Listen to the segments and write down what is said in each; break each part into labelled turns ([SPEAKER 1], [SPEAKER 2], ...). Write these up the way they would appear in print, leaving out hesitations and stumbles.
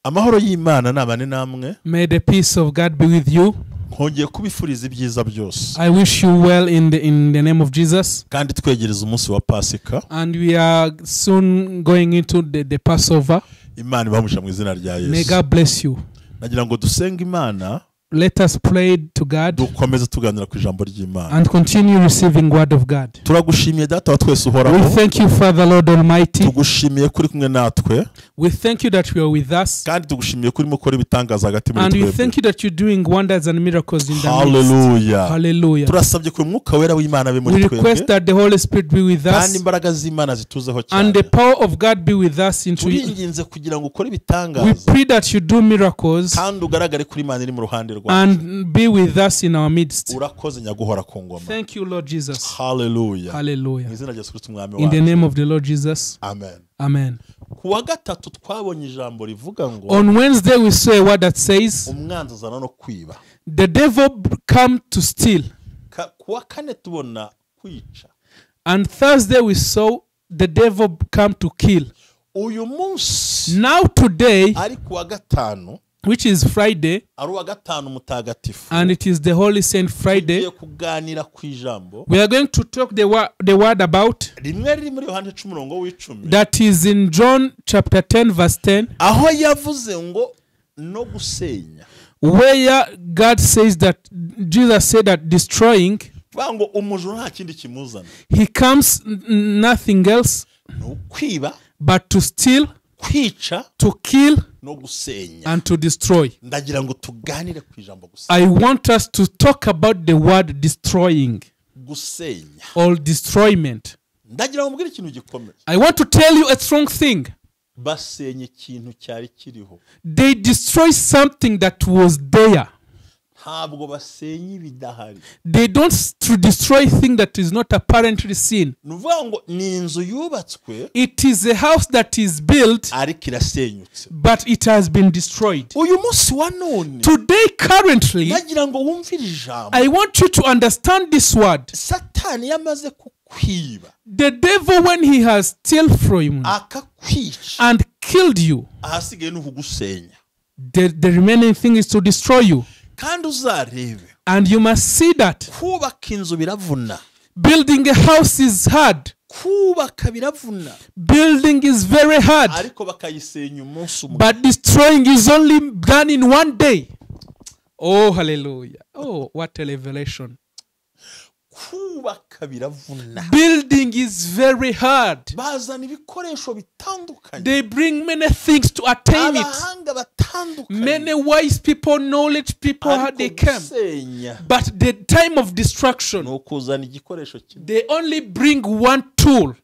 [SPEAKER 1] Amahoro y'Imana nabane namwe.
[SPEAKER 2] May the peace of God be with you.
[SPEAKER 1] Nkongeye kubifuriza ibyiza byose.
[SPEAKER 2] I wish you well in the name of Jesus.
[SPEAKER 1] Kandi twegereza umunsi wa Pasika.
[SPEAKER 2] And we are soon going into the Passover.
[SPEAKER 1] Imana ibahe mu izina rya
[SPEAKER 2] May
[SPEAKER 1] Yesu.
[SPEAKER 2] God bless you.
[SPEAKER 1] Nagira ngo dusenge Imana.
[SPEAKER 2] Let us pray to God
[SPEAKER 1] Dukomeze tuganira ku ijambo ry'Imana.
[SPEAKER 2] And continue receiving word of God.
[SPEAKER 1] Turagushimiye Data wa twese uhoraho.
[SPEAKER 2] We thank you, Father, Lord Almighty.
[SPEAKER 1] Tugushimiye ko uri kumwe natwe.
[SPEAKER 2] We thank you that you are with us.
[SPEAKER 1] Kandi tugushimiye ko urimo ukora ibitangaza hagati muri
[SPEAKER 2] And we
[SPEAKER 1] twebwe.
[SPEAKER 2] Thank you that you're doing wonders and miracles in the midst.
[SPEAKER 1] Haleluya.
[SPEAKER 2] Hallelujah.
[SPEAKER 1] Turasabye ko Umwuka Wera w'Imana abe muri
[SPEAKER 2] We request
[SPEAKER 1] twebwe.
[SPEAKER 2] That the Holy Spirit be with
[SPEAKER 1] Kandi
[SPEAKER 2] us
[SPEAKER 1] imbaraga z'Imana zituzeho
[SPEAKER 2] and the
[SPEAKER 1] cyane.
[SPEAKER 2] power of God be with us into.
[SPEAKER 1] Turinginze kugira ngo ukore
[SPEAKER 2] We
[SPEAKER 1] ibitangaza.
[SPEAKER 2] Pray that you do miracles
[SPEAKER 1] Kandi ugaragare kuri Imana iri mu ruhande rwacu.
[SPEAKER 2] And be with us in our midst.
[SPEAKER 1] Urakoze nyaguhora ku ngoma.
[SPEAKER 2] Thank you, Lord Jesus.
[SPEAKER 1] Haleluya.
[SPEAKER 2] Hallelujah.
[SPEAKER 1] Mu izina rya Yesu Kristo umwami
[SPEAKER 2] In the
[SPEAKER 1] wacu.
[SPEAKER 2] Name of the Lord Jesus.
[SPEAKER 1] Amen.
[SPEAKER 2] Amen.
[SPEAKER 1] Ku wa gatatu twabonye ijambo rivuga ngo
[SPEAKER 2] On Wednesday, we saw a word that says,
[SPEAKER 1] umwanzi azana no kwiba.
[SPEAKER 2] "The devil come to steal."
[SPEAKER 1] Ku wa kane tubona kwica.
[SPEAKER 2] And Thursday, we saw the devil come to kill.
[SPEAKER 1] Uyu munsi
[SPEAKER 2] Now, today,
[SPEAKER 1] ari ku wa gatanu,
[SPEAKER 2] which is Friday,
[SPEAKER 1] ari uwa gatanu mutagatifu,
[SPEAKER 2] and it is the Holy Saint Friday,
[SPEAKER 1] tugiye kuganira ku ijambo
[SPEAKER 2] we are going to talk the word about
[SPEAKER 1] rimwe riri muri Yohani 10 umurongo w'icumi,
[SPEAKER 2] that is in John chapter 10, verse 10,
[SPEAKER 1] aho yavuze ngo no gusenya.
[SPEAKER 2] Where God says that Jesus said that destroying,
[SPEAKER 1] Vuga ngo umujura nta kindi kimuzana,
[SPEAKER 2] he comes nothing else
[SPEAKER 1] ni ukwiba,
[SPEAKER 2] but to steal,
[SPEAKER 1] kwica,
[SPEAKER 2] to kill,
[SPEAKER 1] no gusenya.
[SPEAKER 2] And to destroy.
[SPEAKER 1] Ndagira ngo tuganire ku ijambo gusa.
[SPEAKER 2] I want us to talk about the word "destroying"
[SPEAKER 1] Gusenya.
[SPEAKER 2] Or "destroyment."
[SPEAKER 1] Ndagira ngo mbwire ikintu gikomeye.
[SPEAKER 2] I want to tell you a strong thing.
[SPEAKER 1] Basenya ikintu cyari kiriho.
[SPEAKER 2] They destroy something that was there.
[SPEAKER 1] Ntabwo basenya ibidahari.
[SPEAKER 2] They don't to destroy thing that is not apparently seen.
[SPEAKER 1] Ni ukuvuga ngo ni inzu yubatswe,
[SPEAKER 2] It is a house that is built,
[SPEAKER 1] ariko irasenyutse.
[SPEAKER 2] But it has been destroyed.
[SPEAKER 1] Uyu munsi wa none,
[SPEAKER 2] Today, currently,
[SPEAKER 1] ndagira ngo wumvire ijambo.
[SPEAKER 2] I want you to understand this word.
[SPEAKER 1] Satani yamaze kukwiba,
[SPEAKER 2] The devil, when he has steal from you
[SPEAKER 1] akakwica,
[SPEAKER 2] and killed you,
[SPEAKER 1] ahasigaye ni ukugusenya.
[SPEAKER 2] the remaining thing is to destroy you.
[SPEAKER 1] Kandi uzarebe,
[SPEAKER 2] And you must see that
[SPEAKER 1] kubaka inzu biravuna.
[SPEAKER 2] Building a house is hard.
[SPEAKER 1] Kubaka biravuna.
[SPEAKER 2] Building is very hard.
[SPEAKER 1] Ariko bakayisenya umunsi umwe.
[SPEAKER 2] But destroying is only done in one day. Oh, hallelujah. Oh, what a revelation.
[SPEAKER 1] Kubaka biravuna.
[SPEAKER 2] Building is very hard.
[SPEAKER 1] Bazana ibikoresho bitandukanye,
[SPEAKER 2] They bring many things to attain it.
[SPEAKER 1] Abahanga batandukanye.
[SPEAKER 2] Many wise people, knowledge people, how
[SPEAKER 1] Ariko
[SPEAKER 2] they came.
[SPEAKER 1] Gusenya
[SPEAKER 2] But the time of destruction,
[SPEAKER 1] ni ukuzana igikoresho kimwe.
[SPEAKER 2] They only bring one tool.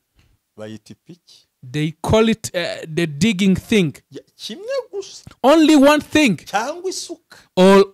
[SPEAKER 1] Bayita ipiki.
[SPEAKER 2] They call it the digging thing.
[SPEAKER 1] Ya, kimwe gusa.
[SPEAKER 2] Only one thing,
[SPEAKER 1] Cyangwa isuka.
[SPEAKER 2] or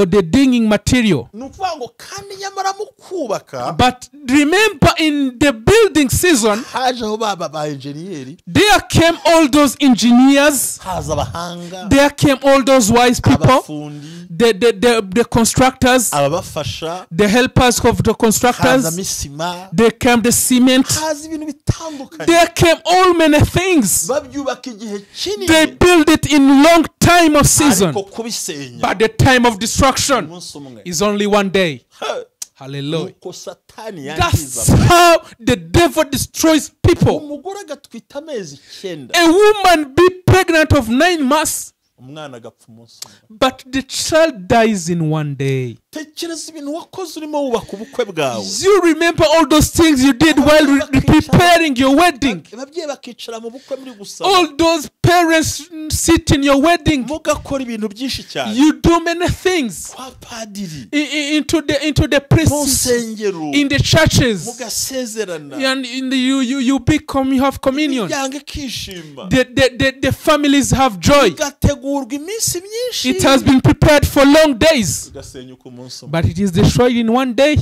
[SPEAKER 2] the digging material.
[SPEAKER 1] Ni ukuvuga ngo kandi nyamara mu kubaka,
[SPEAKER 2] But remember, in the building season,
[SPEAKER 1] hajeho baba ba enjeniyeri,
[SPEAKER 2] there came all those engineers,
[SPEAKER 1] haza abahanga,
[SPEAKER 2] there came all those wise people,
[SPEAKER 1] abafundi,
[SPEAKER 2] the constructors,
[SPEAKER 1] ababafasha,
[SPEAKER 2] the helpers of the constructors.
[SPEAKER 1] Hazamo isima,
[SPEAKER 2] There came the cement.
[SPEAKER 1] Haza ibintu bitandukanye.
[SPEAKER 2] There came all many things.
[SPEAKER 1] Babyubaka igihe kinini.
[SPEAKER 2] They build it in long time of season.
[SPEAKER 1] Ariko kubisenya,
[SPEAKER 2] But the time of destruction
[SPEAKER 1] umunsi umwe.
[SPEAKER 2] Is only one day.
[SPEAKER 1] Ha!
[SPEAKER 2] Hallelujah.
[SPEAKER 1] Nuko Satani
[SPEAKER 2] That's
[SPEAKER 1] yangiza.
[SPEAKER 2] How the devil destroys people.
[SPEAKER 1] Umugore agatwita amezi 9,
[SPEAKER 2] A woman be pregnant of 9 months,
[SPEAKER 1] umwana agapfa umunsi umwe.
[SPEAKER 2] But the child dies in one day.
[SPEAKER 1] Tekereza ibintu wakoze urimo wubaka ubukwe bwawe.
[SPEAKER 2] You remember all those things you did while preparing your wedding.
[SPEAKER 1] Ababyeyi bakicara mu bukwe muri gusaba,
[SPEAKER 2] All those parents sit in your wedding.
[SPEAKER 1] Mugakora ibintu byinshi cyane,
[SPEAKER 2] You do many things
[SPEAKER 1] kwa padiri,
[SPEAKER 2] into the
[SPEAKER 1] mu
[SPEAKER 2] priests,
[SPEAKER 1] nsengero,
[SPEAKER 2] in the churches,
[SPEAKER 1] mugasezerana,
[SPEAKER 2] and in the, you, you you become you have communion.
[SPEAKER 1] Imiryango ikishima,
[SPEAKER 2] The families have joy.
[SPEAKER 1] Bigategurwa iminsi myinshi,
[SPEAKER 2] It has been prepared for long days,
[SPEAKER 1] bigasenyuka umunsi umwe.
[SPEAKER 2] But it is destroyed in one day.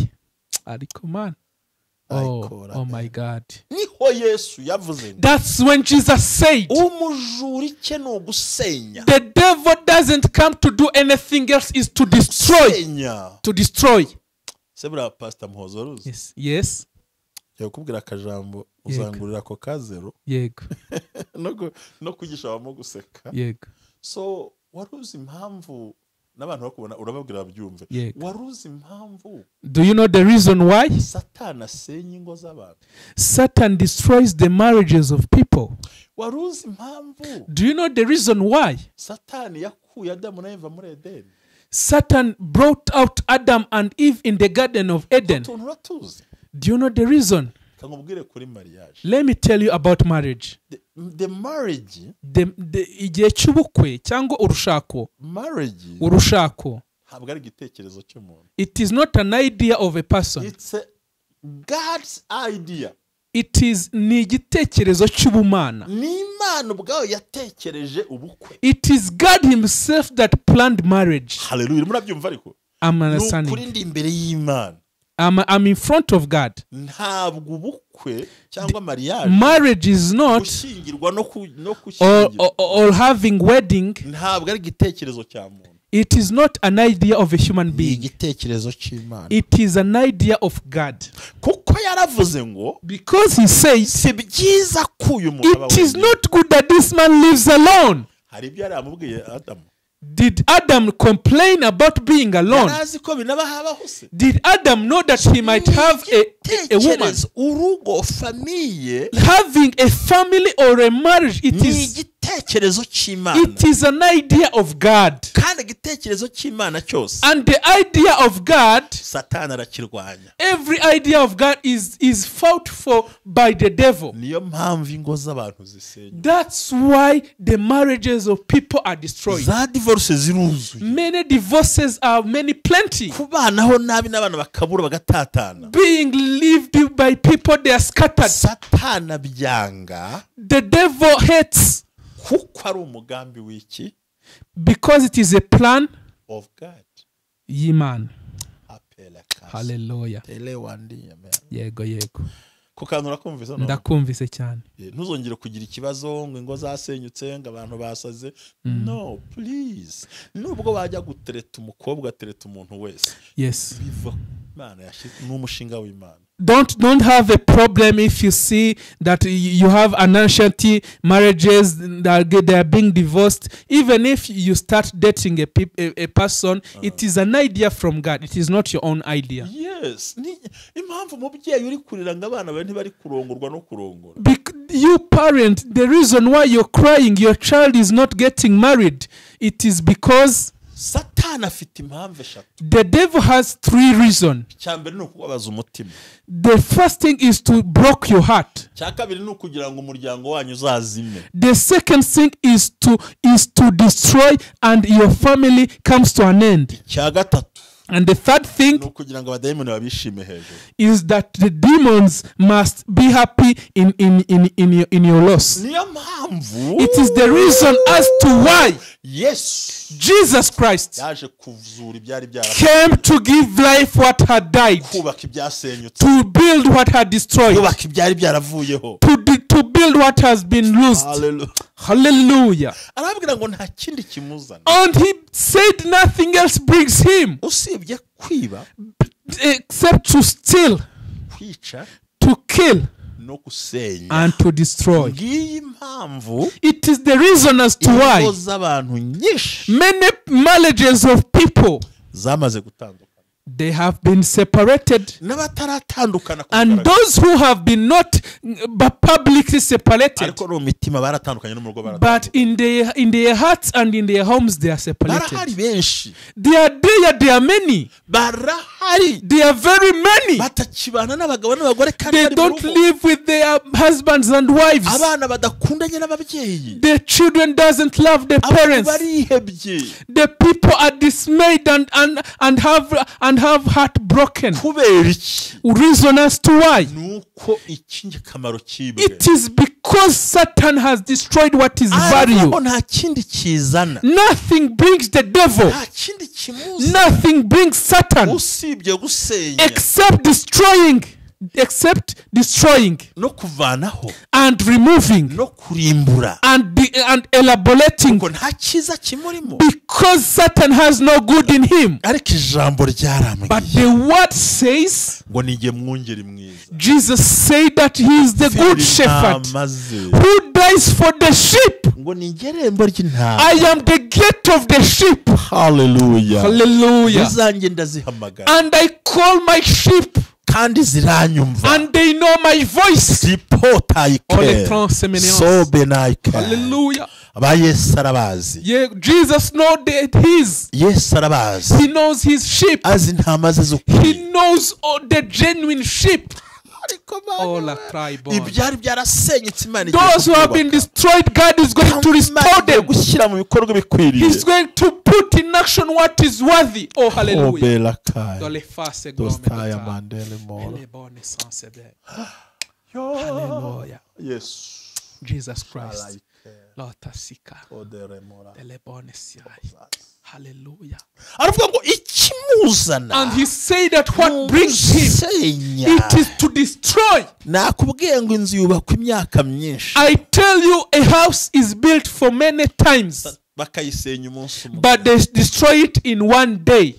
[SPEAKER 2] Ariko man. Oh,
[SPEAKER 1] Ayikora.
[SPEAKER 2] oh my God.
[SPEAKER 1] Niho Yesu yavuze ngo
[SPEAKER 2] That's when Jesus said,
[SPEAKER 1] umujura icye ni ugusenya.
[SPEAKER 2] "The devil doesn't come to do anything else, is to destroy."
[SPEAKER 1] Gusenya.
[SPEAKER 2] To destroy.
[SPEAKER 1] Se buriya Pasita Muhozo ruzi?
[SPEAKER 2] Yes.
[SPEAKER 1] Njya kukubwira akajambo,
[SPEAKER 2] Yego.
[SPEAKER 1] uzangurira ako ka zero
[SPEAKER 2] Yego.
[SPEAKER 1] No kwigisha abamo guseka.
[SPEAKER 2] Yego.
[SPEAKER 1] So wari uzi impamvu n'abantu bakubona urababwira babyumve. Wari uzi impamvu?
[SPEAKER 2] Do you know the reason why?
[SPEAKER 1] Satani asenya ingo z'abantu.
[SPEAKER 2] Satan destroys the marriages of people.
[SPEAKER 1] Wari uzi impamvu?
[SPEAKER 2] Do you know the reason why?
[SPEAKER 1] Satani yakuye Adamu na Eva muri Edeni.
[SPEAKER 2] Satan brought out Adam and Eve in the Garden of Eden.
[SPEAKER 1] Utuntu uratuzi.
[SPEAKER 2] Do you know the reason?
[SPEAKER 1] Reka nkubwire kuri marriage.
[SPEAKER 2] Let me tell you about marriage.
[SPEAKER 1] The marriage,
[SPEAKER 2] Igihe cy'ubukwe cyangwa urushako.
[SPEAKER 1] Marriage
[SPEAKER 2] Urushako.
[SPEAKER 1] ntabwo ari igitekerezo cy'umuntu.
[SPEAKER 2] It is not an idea of a person.
[SPEAKER 1] It's a God's idea.
[SPEAKER 2] It is ni igitekerezo cy'ubumana.
[SPEAKER 1] Ni Imana ubwayo yatekereje ubukwe.
[SPEAKER 2] It is God himself that planned marriage.
[SPEAKER 1] Hallelujah. Murabyumva ariko?
[SPEAKER 2] I'm
[SPEAKER 1] Ni
[SPEAKER 2] understanding.
[SPEAKER 1] ukuri ndi imbere y'Imana.
[SPEAKER 2] I'm in front of God.
[SPEAKER 1] Ntabwo ubukwe cyangwa marriage,
[SPEAKER 2] Marriage is not
[SPEAKER 1] gushyingirwa no gushyingirwa,
[SPEAKER 2] or having wedding.
[SPEAKER 1] ntabwo ari igitekerezo cya muntu.
[SPEAKER 2] It is not an idea of a human
[SPEAKER 1] Ni
[SPEAKER 2] being.
[SPEAKER 1] igitekerezo cy'Imana.
[SPEAKER 2] It is an idea of God.
[SPEAKER 1] Kuko yaravuze ngo
[SPEAKER 2] Because he says,
[SPEAKER 1] si byiza ko uyu muntu aba
[SPEAKER 2] it is
[SPEAKER 1] wenyine.
[SPEAKER 2] not good that this man lives alone.
[SPEAKER 1] Hari ibyo yari yamubwiye Adamu.
[SPEAKER 2] Did Adam complain about being alone?
[SPEAKER 1] Yari azi ko binaba habaho se.
[SPEAKER 2] Did Adam know that he might have a woman?
[SPEAKER 1] Igitekerezo, urugo, famille,
[SPEAKER 2] Having a family or a marriage,
[SPEAKER 1] ni igitekerezo cy'Imana.
[SPEAKER 2] it is an idea of God.
[SPEAKER 1] Kandi igitekerezo cy'Imana cyose,
[SPEAKER 2] And the idea of God,
[SPEAKER 1] Satani arakirwanya.
[SPEAKER 2] every idea of God is fought for by the devil.
[SPEAKER 1] Niyo mpamvu ingo z'abantu zisenywa.
[SPEAKER 2] That's why the marriages of people are destroyed.
[SPEAKER 1] Za divorce ziruzuye.
[SPEAKER 2] Many divorces are many plenty.
[SPEAKER 1] Kubanaho nabi n'abana bakabura bagatatana.
[SPEAKER 2] Being lived by people, they are scattered.
[SPEAKER 1] Satani abyanga.
[SPEAKER 2] The devil hates.
[SPEAKER 1] Kuko ari umugambi w'iki?
[SPEAKER 2] Because it is a plan
[SPEAKER 1] of God.
[SPEAKER 2] Y'Imana. Hallelujah. Yego yego.
[SPEAKER 1] Ku kantu urakumvise no?
[SPEAKER 2] Ndakumvise cyane.
[SPEAKER 1] Ntuzongere kugira ikibazo ngo ingo zasenyutse, ngo abantu basaze. No, please. Nubwo wajya gutereta umukobwa, tereta umuntu wese.
[SPEAKER 2] Yes.
[SPEAKER 1] Biva ku Imana yashyize, ni umushinga w'Imana.
[SPEAKER 2] Don't have a problem if you see that you have an ancient marriages that they are being divorced. Even if you start dating a person, it is an idea from God. It is not your own idea.
[SPEAKER 1] Yes. Ni impamvu umubyeyi uri kurira ngo abana bawe ntibari kurongorwa no kurongora.
[SPEAKER 2] You parent, the reason why you're crying, your child is not getting married, it is because
[SPEAKER 1] Satani afite impamvu eshatu.
[SPEAKER 2] the devil has three reasons.
[SPEAKER 1] Icya mbere ni ukubabaza umutima.
[SPEAKER 2] The first thing is to break your heart.
[SPEAKER 1] Icya kabiri ni ukugira ngo umuryango wanyu uzazime.
[SPEAKER 2] The second thing is to destroy and your family comes to an end.
[SPEAKER 1] Icya gatatu
[SPEAKER 2] And the third thing
[SPEAKER 1] ni ukugira ngo abadayimoni babishime hejuru.
[SPEAKER 2] is that the demons must be happy in your loss.
[SPEAKER 1] Niyo mpamvu
[SPEAKER 2] It is the reason as to why
[SPEAKER 1] Yesu
[SPEAKER 2] Jesus Christ
[SPEAKER 1] yaje kuzura ibyari byarapfuye,
[SPEAKER 2] came to give life what had died,
[SPEAKER 1] kubaka ibyasenyutse,
[SPEAKER 2] to build what had destroyed,
[SPEAKER 1] kubaka ibyari byaravuyeho.
[SPEAKER 2] to build what has been lost.
[SPEAKER 1] Hallelujah.
[SPEAKER 2] Hallelujah.
[SPEAKER 1] Arababwira ngo nta kindi kimuzana
[SPEAKER 2] And he said nothing else brings him
[SPEAKER 1] usibye kwiba,
[SPEAKER 2] except to steal,
[SPEAKER 1] kwica
[SPEAKER 2] to kill,
[SPEAKER 1] no gusenya.
[SPEAKER 2] and to destroy.
[SPEAKER 1] Ngiyi impamvu
[SPEAKER 2] It is the reason as to why
[SPEAKER 1] ingo z'abantu nyinshi
[SPEAKER 2] many marriages of people,
[SPEAKER 1] zamaze gutandukana,
[SPEAKER 2] they have been separated,
[SPEAKER 1] n'abataratandukana ku
[SPEAKER 2] and
[SPEAKER 1] mugaragaro.
[SPEAKER 2] those who have been not but publicly separated,
[SPEAKER 1] Ariko no mu mitima baratandukanye, no mu rugo baratandukanye.
[SPEAKER 2] but in their hearts and in their homes they are separated.
[SPEAKER 1] Barahari benshi.
[SPEAKER 2] They are there, there are many.
[SPEAKER 1] Barahari.
[SPEAKER 2] They are very many.
[SPEAKER 1] Batakibana n'abagabo n'abagore kandi
[SPEAKER 2] They
[SPEAKER 1] bari mu
[SPEAKER 2] don't
[SPEAKER 1] rugo.
[SPEAKER 2] live with their husbands and wives.
[SPEAKER 1] Abana badakundanye n'ababyeyi.
[SPEAKER 2] The children doesn't love their
[SPEAKER 1] Abantu
[SPEAKER 2] parents.
[SPEAKER 1] barihebye.
[SPEAKER 2] The people are dismayed and have heart broken.
[SPEAKER 1] Kubera iki?
[SPEAKER 2] Reason as to why?
[SPEAKER 1] Ni uko ikindi kamaro kibwe.
[SPEAKER 2] It is because Satan has destroyed what is value.
[SPEAKER 1] Ariko nta kindi kizana,
[SPEAKER 2] Nothing brings the devil.
[SPEAKER 1] nta kindi kimuzana
[SPEAKER 2] Nothing brings Satan
[SPEAKER 1] usibye gusenya
[SPEAKER 2] except destroying, except destroying
[SPEAKER 1] no kuvanaho
[SPEAKER 2] and removing
[SPEAKER 1] no kurimbura
[SPEAKER 2] and elaborating,
[SPEAKER 1] ngo nta cyiza kimurimo,
[SPEAKER 2] because Satan has no good in him.
[SPEAKER 1] Ariko ijambo ryarambwiye,
[SPEAKER 2] But the word says,
[SPEAKER 1] ngo nijye mwungeri mwiza.
[SPEAKER 2] Jesus said that he is the good shepherd
[SPEAKER 1] Intama ze.
[SPEAKER 2] who dies for the sheep.
[SPEAKER 1] Ngo nijye irembo ry'intama.
[SPEAKER 2] I am the gate of the sheep.
[SPEAKER 1] Hallelujah.
[SPEAKER 2] Hallelujah.
[SPEAKER 1] Izanjye ndazihamagara,
[SPEAKER 2] And I call my sheep,
[SPEAKER 1] kandi ziranyumva.
[SPEAKER 2] and they know my voice.
[SPEAKER 1] Sipotaike sobenaike.
[SPEAKER 2] Hallelujah.
[SPEAKER 1] Aba Yesu arabazi.
[SPEAKER 2] Yeah, Jesus knows his.
[SPEAKER 1] Yesu arabazi.
[SPEAKER 2] He knows his sheep.
[SPEAKER 1] Azi intama ze z'ukuri.
[SPEAKER 2] He knows all the genuine sheep.
[SPEAKER 1] Ibyari byarasenyutse Imana igiye
[SPEAKER 2] Those who have been destroyed, God is going to restore them.
[SPEAKER 1] gushyira mu bikorwa bikwiriye.
[SPEAKER 2] He's going to put in action what is worthy. Oh, hallelujah. Hallelujah.
[SPEAKER 1] Yes.
[SPEAKER 2] Jesus Christ. Hallelujah.
[SPEAKER 1] Aravuga ngo ikimuzana.
[SPEAKER 2] And he said that what brings him, it is to destroy.
[SPEAKER 1] Nakubwiye ngo inzu yubakwa imyaka myinshi.
[SPEAKER 2] I tell you, a house is built for many times,
[SPEAKER 1] bakayisenya umunsi umwe,
[SPEAKER 2] but they destroy it in one day.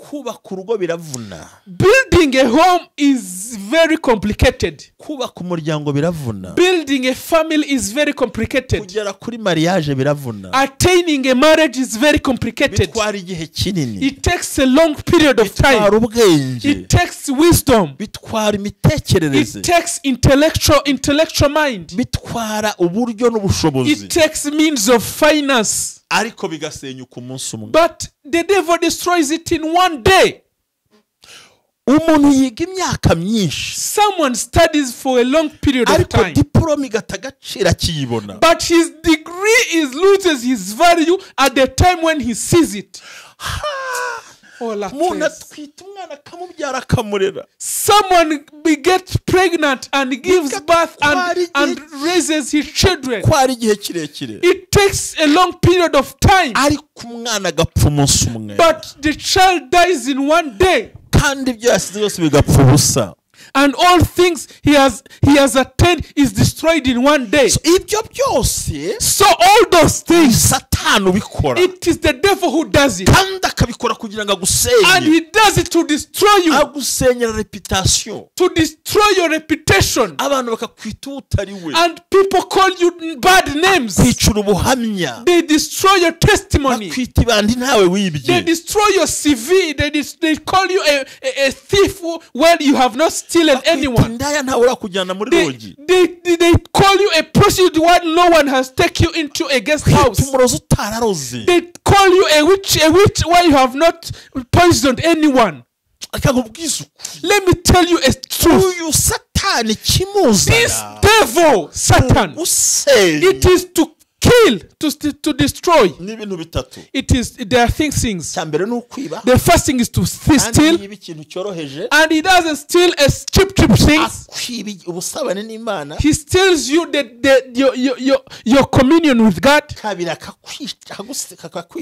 [SPEAKER 1] Kubaka urugo biravuna.
[SPEAKER 2] Building a home is very complicated.
[SPEAKER 1] Kubaka umuryango biravuna.
[SPEAKER 2] Building a family is very complicated.
[SPEAKER 1] Kugera kuri mariage biravuna.
[SPEAKER 2] Attaining a marriage is very complicated.
[SPEAKER 1] Bitwara igihe kinini.
[SPEAKER 2] It takes a long period of time.
[SPEAKER 1] Bitwara ubwenge.
[SPEAKER 2] It takes wisdom.
[SPEAKER 1] Bitwara imitekerereze.
[SPEAKER 2] It takes intellectual mind.
[SPEAKER 1] Bitwara uburyo n'ubushobozi.
[SPEAKER 2] It takes means of finance.
[SPEAKER 1] Ariko bigasenyuka umunsi umwe.
[SPEAKER 2] But the devil destroys it in one day.
[SPEAKER 1] Umuntu yiga imyaka myinshi.
[SPEAKER 2] Someone studies for a long period of time.
[SPEAKER 1] Ariko diplome igata agaciro akiyibona.
[SPEAKER 2] But his degree loses his value at the time when he sees it.
[SPEAKER 1] Umuntu atwita umwana akamubyara akamurera.
[SPEAKER 2] Someone gets pregnant and gives birth and raises his children.
[SPEAKER 1] Kwari igihe kirekire.
[SPEAKER 2] It takes a long period of time.
[SPEAKER 1] Ariko umwana agapfa umunsi umwe.
[SPEAKER 2] But the child dies in one day.
[SPEAKER 1] Kandi ibyo yasize byose bigapfa ubusa.
[SPEAKER 2] And all things he has attained is destroyed in one day.
[SPEAKER 1] So ibyo byose,
[SPEAKER 2] so all those things,
[SPEAKER 1] Satan ubikora.
[SPEAKER 2] It is the devil who does it.
[SPEAKER 1] Kandi akabikora kugira ngo agusenye.
[SPEAKER 2] And he does it to destroy you.
[SPEAKER 1] Agusenyera reputation.
[SPEAKER 2] To destroy your reputation.
[SPEAKER 1] Abantu bakakwita utari we.
[SPEAKER 2] And people call you bad names.
[SPEAKER 1] Kwicura ubuhamya.
[SPEAKER 2] They destroy your testimony.
[SPEAKER 1] Bakwita ibandi ntawe wibye.
[SPEAKER 2] They destroy your CV. They call you a thief when you have not stolen anyone.
[SPEAKER 1] They
[SPEAKER 2] call you a prostitute when no one has taken you into a guest house. They call you a witch when you have not poisoned anyone. Let me tell you a truth. This devil, Satan, it is to kill, to destroy. It is, there are things. The first thing is to steal, and he doesn't steal as cheap things. He steals you your communion with God.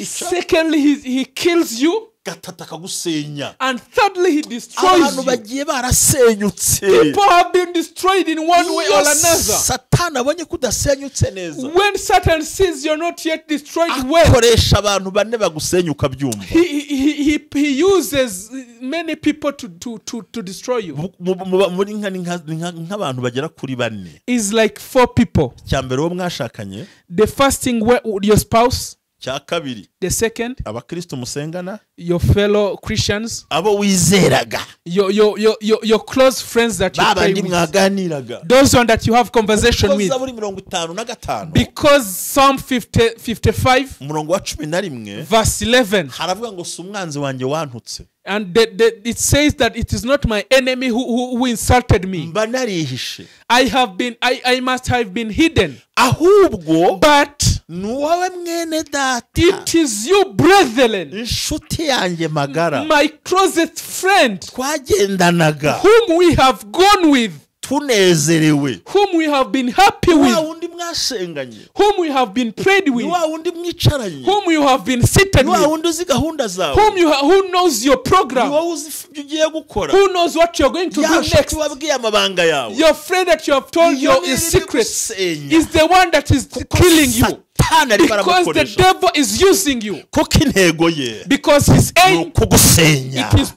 [SPEAKER 2] Secondly, he kills you. And thirdly, he destroys you. People have been destroyed in one way or another. When Satan sees you're not yet destroyed well, he uses many people to destroy you. It's like four people. The first thing, your spouse. The second, your fellow Christians, your close friends that you pray with, those one that you have conversation with. Because Psalm 55, verse 11, and it says that it is not my enemy who insulted me. I must have been hidden. But it is you, brethren, my closest friend, whom we have gone with.
[SPEAKER 1] Tunezerewe.
[SPEAKER 2] Whom we have been happy
[SPEAKER 1] Wa
[SPEAKER 2] with,
[SPEAKER 1] wundi mwasenganye.
[SPEAKER 2] Whom we have been prayed
[SPEAKER 1] Ni
[SPEAKER 2] with,
[SPEAKER 1] wa wundi mwicaranye.
[SPEAKER 2] Whom you have been seated
[SPEAKER 1] Ni wa
[SPEAKER 2] with,
[SPEAKER 1] wundi uzi gahunda zawe.
[SPEAKER 2] Who knows your
[SPEAKER 1] Ni
[SPEAKER 2] program,
[SPEAKER 1] wowe uzi ibyo ugiye gukora.
[SPEAKER 2] Who knows what you're going to
[SPEAKER 1] Ya
[SPEAKER 2] do
[SPEAKER 1] nshuti
[SPEAKER 2] next.
[SPEAKER 1] wabwiye amabanga yawe.
[SPEAKER 2] Your friend that you have told
[SPEAKER 1] Iyo
[SPEAKER 2] your
[SPEAKER 1] niyo iri
[SPEAKER 2] secrets
[SPEAKER 1] gusenya.
[SPEAKER 2] is the one that is
[SPEAKER 1] Kuko
[SPEAKER 2] killing you.
[SPEAKER 1] Satani arimo
[SPEAKER 2] Because the
[SPEAKER 1] aramukoresha.
[SPEAKER 2] devil is using you.
[SPEAKER 1] Kuko intego ye
[SPEAKER 2] Because his
[SPEAKER 1] ni
[SPEAKER 2] aim
[SPEAKER 1] ukugusenya.
[SPEAKER 2] it is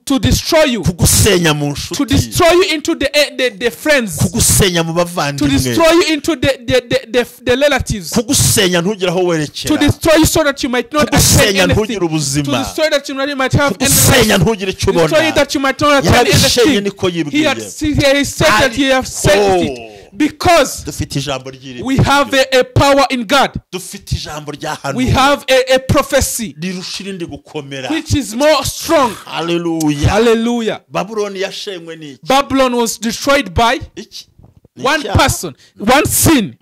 [SPEAKER 2] to destroy you.
[SPEAKER 1] Kugusenya mu
[SPEAKER 2] To
[SPEAKER 1] nshuti.
[SPEAKER 2] destroy you into the friends.
[SPEAKER 1] Kugusenya mu
[SPEAKER 2] To
[SPEAKER 1] bavandimwe.
[SPEAKER 2] destroy you into the relatives.
[SPEAKER 1] Kugusenya ntugire aho
[SPEAKER 2] To
[SPEAKER 1] werekera.
[SPEAKER 2] destroy you so that you might not attain
[SPEAKER 1] Kugusenya
[SPEAKER 2] anything.
[SPEAKER 1] ntugire
[SPEAKER 2] To
[SPEAKER 1] ubuzima.
[SPEAKER 2] destroy that you might have any life.
[SPEAKER 1] Kugusenya ntugire icyo
[SPEAKER 2] Destroy you
[SPEAKER 1] ubona.
[SPEAKER 2] that you might not attain
[SPEAKER 1] Yarabishenye
[SPEAKER 2] anything.
[SPEAKER 1] niko
[SPEAKER 2] He
[SPEAKER 1] yibwiye.
[SPEAKER 2] had he said that he have said it because
[SPEAKER 1] Dufite ijambo ry'iri.
[SPEAKER 2] we have a power in God.
[SPEAKER 1] Dufite ijambo rya
[SPEAKER 2] We
[SPEAKER 1] hano.
[SPEAKER 2] have a prophecy
[SPEAKER 1] Rirusha irindi gukomera.
[SPEAKER 2] which is more strong.
[SPEAKER 1] Haleluya.
[SPEAKER 2] Hallelujah.
[SPEAKER 1] Babuloni yashenywe n'iki?
[SPEAKER 2] Babylon was destroyed by
[SPEAKER 1] Iki? Ni
[SPEAKER 2] one
[SPEAKER 1] icyaha.
[SPEAKER 2] person, one sin.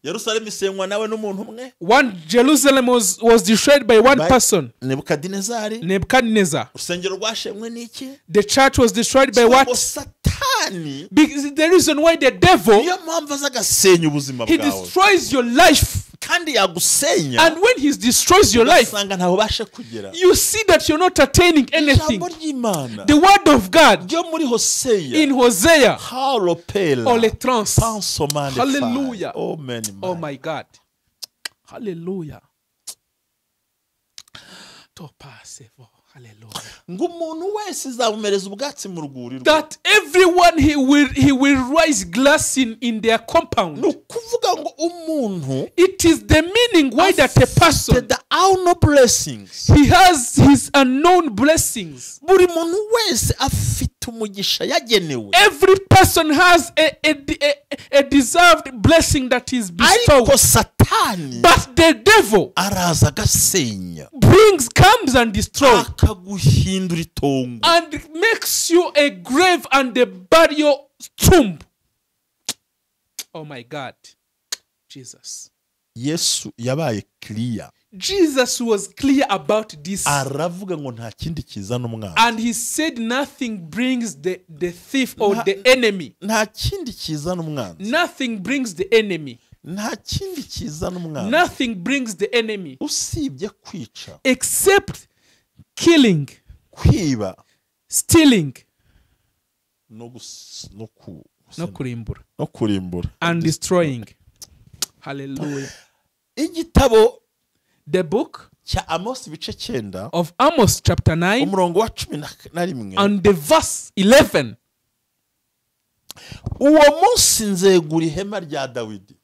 [SPEAKER 1] Yerusalemu isenywa nawe n'umuntu umwe.
[SPEAKER 2] One Jerusalem was destroyed by one person,
[SPEAKER 1] Nebukadinezari.
[SPEAKER 2] Nebuchadnezzar.
[SPEAKER 1] Urusengero rwashenywe n'iki?
[SPEAKER 2] The church was destroyed by
[SPEAKER 1] Ngo
[SPEAKER 2] what?
[SPEAKER 1] Satani
[SPEAKER 2] Because the reason why the devil,
[SPEAKER 1] niyo mpamvu aza agasenya ubuzima
[SPEAKER 2] he
[SPEAKER 1] bwawe.
[SPEAKER 2] destroys your life.
[SPEAKER 1] Kandi yagusenya
[SPEAKER 2] And when he destroys your life,
[SPEAKER 1] ugasanga ntaho ubasha kugera.
[SPEAKER 2] you see that you're not attaining anything.
[SPEAKER 1] Ijambo ry'Imana
[SPEAKER 2] The word of God
[SPEAKER 1] ryo muri Hoseya
[SPEAKER 2] in Hosea
[SPEAKER 1] haropela
[SPEAKER 2] or trans.
[SPEAKER 1] pansomane
[SPEAKER 2] Hallelujah.
[SPEAKER 1] Oh man,
[SPEAKER 2] Oh my God. Hallelujah. Hallelujah.
[SPEAKER 1] Ngo umuntu wese izamumereza ubwatsi mu rwuri rwe.
[SPEAKER 2] That everyone he will rise glass in their compound.
[SPEAKER 1] Ni ukuvuga ngo umuntu
[SPEAKER 2] It is the meaning why that a person
[SPEAKER 1] the unknown blessings.
[SPEAKER 2] he has his unknown blessings.
[SPEAKER 1] Buri muntu wese afite umugisha yagenewe.
[SPEAKER 2] Every person has a deserved blessing that is bestowed.
[SPEAKER 1] Ariko Satani
[SPEAKER 2] But the devil
[SPEAKER 1] araza agasenya.
[SPEAKER 2] comes and destroys.
[SPEAKER 1] Akaguhindura itongo.
[SPEAKER 2] And makes you a grave and a burial tomb. Oh my God. Jesus.
[SPEAKER 1] Yesu yabaye clear.
[SPEAKER 2] Jesus was clear about this.
[SPEAKER 1] Aravuga ngo nta kindi kizana umwana.
[SPEAKER 2] And he said nothing brings the thief or the enemy.
[SPEAKER 1] Nta kindi kizana umwanzi.
[SPEAKER 2] Nothing brings the enemy.
[SPEAKER 1] Nta kindi kizana umwanzi.
[SPEAKER 2] Nothing brings the enemy.
[SPEAKER 1] Usibye kwica.
[SPEAKER 2] Except killing,
[SPEAKER 1] Kwiba.
[SPEAKER 2] stealing,
[SPEAKER 1] No
[SPEAKER 2] no
[SPEAKER 1] kurimbura.
[SPEAKER 2] And destroying. Hallelujah.
[SPEAKER 1] Igitabo
[SPEAKER 2] The book
[SPEAKER 1] cya Amos ibice 9
[SPEAKER 2] of Amos chapter 9
[SPEAKER 1] umurongo wa 11
[SPEAKER 2] and the verse 11.
[SPEAKER 1] Uwo munsi nzegura ihema rya Dawidi.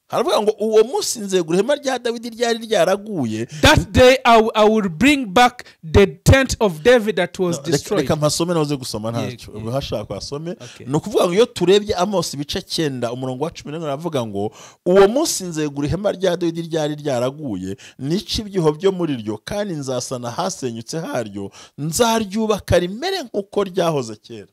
[SPEAKER 1] Haravuga ngo uwo munsi nzegura ihema rya Dawidi ryari ryaraguye.
[SPEAKER 2] That day I will bring back the tent of David that was destroyed.
[SPEAKER 1] Reka mpasome nawe gusoma ntacyo. Uhashaka asome.
[SPEAKER 2] Okay.
[SPEAKER 1] Ni ukuvuga ngo iyo turebye Amos ibice 9 umurongo wa 11 aravuga ngo uwo munsi nzegura ihema rya Dawidi ryari ryaraguye, nica ibyuho byo muri ryo, kandi nzasana hasenyutse haryo, nzaryubaka rimere nkuko ryahoze kera.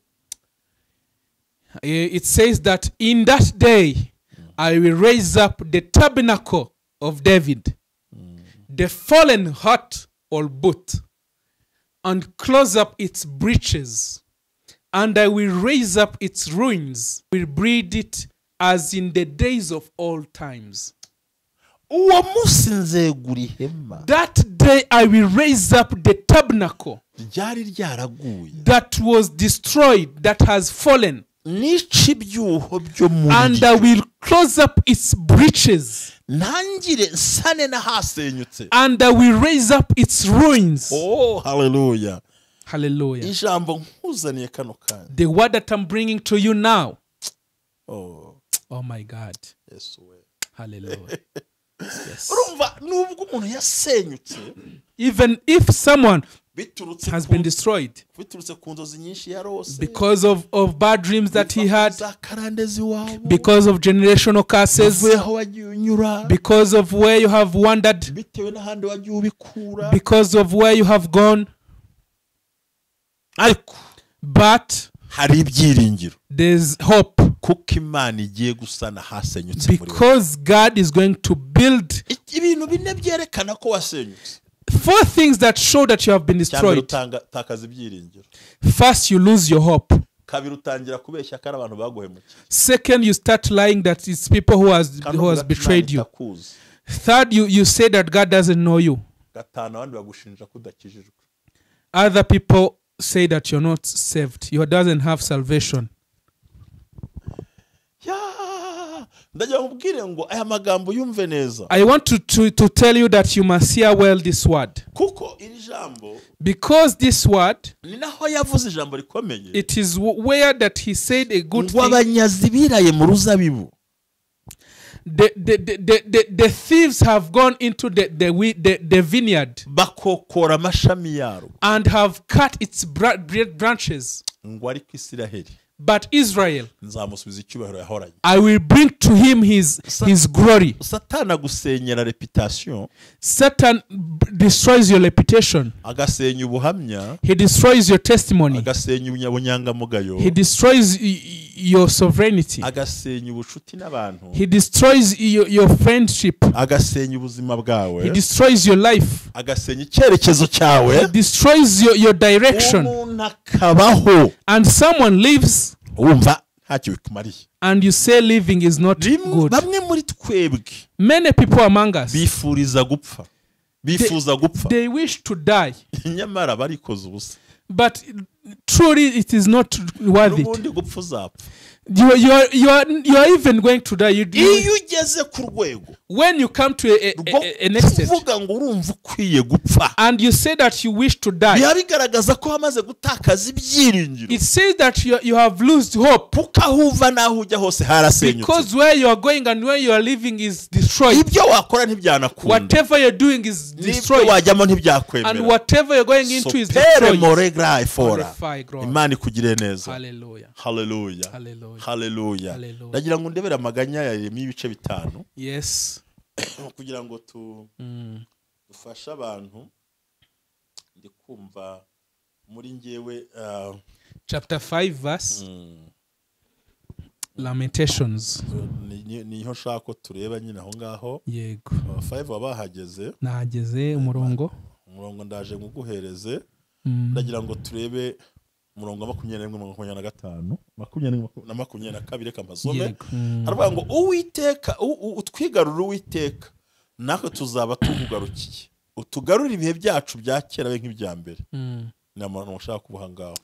[SPEAKER 2] It says that in that day I will raise up the tabernacle of David, the fallen hut or boot, and close up its breaches, and I will raise up its ruins, will breed it as in the days of old times.
[SPEAKER 1] Uwo munsi nzegura ihema.
[SPEAKER 2] That day I will raise up the tabernacle
[SPEAKER 1] ryari ryaraguye,
[SPEAKER 2] that was destroyed, that has fallen,
[SPEAKER 1] nica ibyuho byo muri
[SPEAKER 2] and I will close up its breaches,
[SPEAKER 1] ntangire nsane n'ahasenyutse,
[SPEAKER 2] and I will raise up its ruins.
[SPEAKER 1] Oh, hallelujah.
[SPEAKER 2] Hallelujah.
[SPEAKER 1] Ijambo nkuzaniye kano kanya.
[SPEAKER 2] The word that I'm bringing to you now.
[SPEAKER 1] Oh,
[SPEAKER 2] oh my God.
[SPEAKER 1] Yesu we.
[SPEAKER 2] Hallelujah. Yes.
[SPEAKER 1] Urumva nubwo umuntu yasenyutse,
[SPEAKER 2] even if someone has been destroyed because of bad dreams that he had, because of generational curses, because of where you have wandered, because of where you have gone, but there's hope, because God is going to build. Four things that show that you have been destroyed. First, you lose your hope.
[SPEAKER 1] Kabiri utangira kubeshya ko ari abantu baguhemukiye.
[SPEAKER 2] Second, you start lying that it's people who has
[SPEAKER 1] Kandi
[SPEAKER 2] who
[SPEAKER 1] uvuga
[SPEAKER 2] has
[SPEAKER 1] ko Imana
[SPEAKER 2] betrayed you.
[SPEAKER 1] itakuzi.
[SPEAKER 2] Third, you say that God doesn't know you.
[SPEAKER 1] Gatanu abandi bagushinja ko udakijijwe.
[SPEAKER 2] Other people say that you're not saved. You doesn't have salvation.
[SPEAKER 1] Ya! Ndagira ngo ubwire ngo aya magambo yumve neza.
[SPEAKER 2] I want to tell you that you must hear well this word.
[SPEAKER 1] Kuko iri jambo
[SPEAKER 2] Because this word,
[SPEAKER 1] ni naho yavuze ijambo rikomeye
[SPEAKER 2] it is where that he said a good
[SPEAKER 1] ngo
[SPEAKER 2] thing.
[SPEAKER 1] abanyazi biraye mu ruzabibu
[SPEAKER 2] The thieves have gone into the vineyard
[SPEAKER 1] bakokora amashami yarwo
[SPEAKER 2] and have cut its branches.
[SPEAKER 1] Ngo ariko Isiraheli
[SPEAKER 2] But Israel,
[SPEAKER 1] nzamusubiza icyubahiro yahoranye.
[SPEAKER 2] I will bring to him his glory.
[SPEAKER 1] Satani agusenyera reputation.
[SPEAKER 2] Satan destroys your reputation.
[SPEAKER 1] Agasenya ubuhamya.
[SPEAKER 2] He destroys your testimony.
[SPEAKER 1] Agasenya ubunyangamugayo.
[SPEAKER 2] He destroys your sovereignty.
[SPEAKER 1] Agasenya ubucuti n'abantu.
[SPEAKER 2] He destroys your friendship.
[SPEAKER 1] Agasenya ubuzima bwawe.
[SPEAKER 2] He destroys your life.
[SPEAKER 1] Agasenya icyerekezo cyawe.
[SPEAKER 2] He destroys your direction.
[SPEAKER 1] Umuntu akabaho
[SPEAKER 2] And someone lives
[SPEAKER 1] wumva ntacyo bikumariye.
[SPEAKER 2] and you say living is not good.
[SPEAKER 1] Bamwe muri twebwe
[SPEAKER 2] Many people among us,
[SPEAKER 1] bifuriza gupfa, bifuza gupfa,
[SPEAKER 2] they wish to die.
[SPEAKER 1] Nyamara barikoze ubusa.
[SPEAKER 2] But truly it is not worth it.
[SPEAKER 1] N'ubundi gupfa uzapfa.
[SPEAKER 2] You are even going to die.
[SPEAKER 1] Iyo ugeze ku rwego
[SPEAKER 2] When you come to
[SPEAKER 1] rwo
[SPEAKER 2] an extent
[SPEAKER 1] kuvuga ngo urumva ukwiye gupfa,
[SPEAKER 2] and you say that you wish to die,
[SPEAKER 1] biba bigaragaza ko wamaze gutakaza ibyiringiro.
[SPEAKER 2] it says that you have lost hope.
[SPEAKER 1] Kuko aho uva n'aho ujya hose harasenyutse.
[SPEAKER 2] Because where you are going and where you are living is destroyed.
[SPEAKER 1] Ibyo wakora ntibyanakunda.
[SPEAKER 2] Whatever you're doing is
[SPEAKER 1] N'ibyo
[SPEAKER 2] destroyed.
[SPEAKER 1] wajyamo
[SPEAKER 2] And
[SPEAKER 1] ntibyakwemera.
[SPEAKER 2] whatever you're going into is
[SPEAKER 1] Sopere
[SPEAKER 2] destroyed.
[SPEAKER 1] more grae fora.
[SPEAKER 2] Glorify God.
[SPEAKER 1] Imana ikugire neza.
[SPEAKER 2] Hallelujah.
[SPEAKER 1] Haleluya.
[SPEAKER 2] Hallelujah.
[SPEAKER 1] Haleluya.
[SPEAKER 2] Hallelujah.
[SPEAKER 1] Ndagira ngo ndebere amaganya ya Yeremiya ibice 5
[SPEAKER 2] Yes.
[SPEAKER 1] kugira ngo dufashe abantu. Ndi kumva muri njyewe
[SPEAKER 2] Chapter 5 verse Lamentations.
[SPEAKER 1] Niho nshaka ko tureba nyine aho ngaho.
[SPEAKER 2] Yego.
[SPEAKER 1] 5 wabahageze.
[SPEAKER 2] Nahageze umurongo.
[SPEAKER 1] Umurongo ndaje nguguhereze. Ndagira ngo turebe umurongo wa 21 25 21 na 22 reka mpasome. Aravuga ngo Uwiteka utwigarura Uwiteka natwe tuzaba tukugarukiye, utugarure ibihe byacu bya kera be nk'ibya mbere. Ni amano ushaka kubuha ngaho.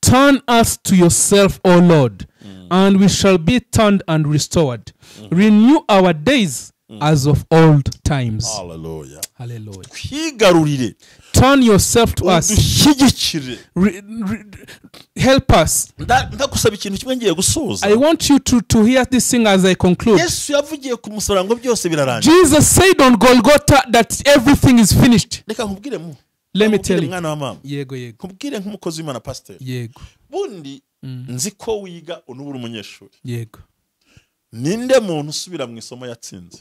[SPEAKER 2] Turn us to yourself, O Lord, and we shall be turned and restored. Renew our days as of old times.
[SPEAKER 1] Hallelujah.
[SPEAKER 2] Hallelujah.
[SPEAKER 1] Twigarurire.
[SPEAKER 2] Turn yourself to us.
[SPEAKER 1] Udushyigikire.
[SPEAKER 2] Help us.
[SPEAKER 1] Ndagusaba ikintu kimwe ngiye gusoza.
[SPEAKER 2] I want you to hear this thing as I conclude.
[SPEAKER 1] Yesu yavugiye ku musaraba ngo byose birarangiye.
[SPEAKER 2] Jesus said on Golgotha that everything is finished.
[SPEAKER 1] Reka nkubwire mu.
[SPEAKER 2] Let me tell you.
[SPEAKER 1] Mwana wa mama.
[SPEAKER 2] Yego yego.
[SPEAKER 1] Nkubwire nk'umukozi w'Imana pastor.
[SPEAKER 2] Yego.
[SPEAKER 1] Bundi nzi ko wiga unubura umunyeshuri.
[SPEAKER 2] Yego.
[SPEAKER 1] Ninde muntu usubira mu isomo yatsinze?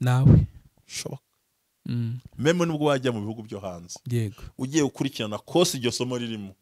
[SPEAKER 2] Nawe.
[SPEAKER 1] Shoboka. Meme nubwo wajya mu bihugu byo hanze.
[SPEAKER 2] Yego.
[SPEAKER 1] Ugiye gukurikirana kose iryo somo ririmo.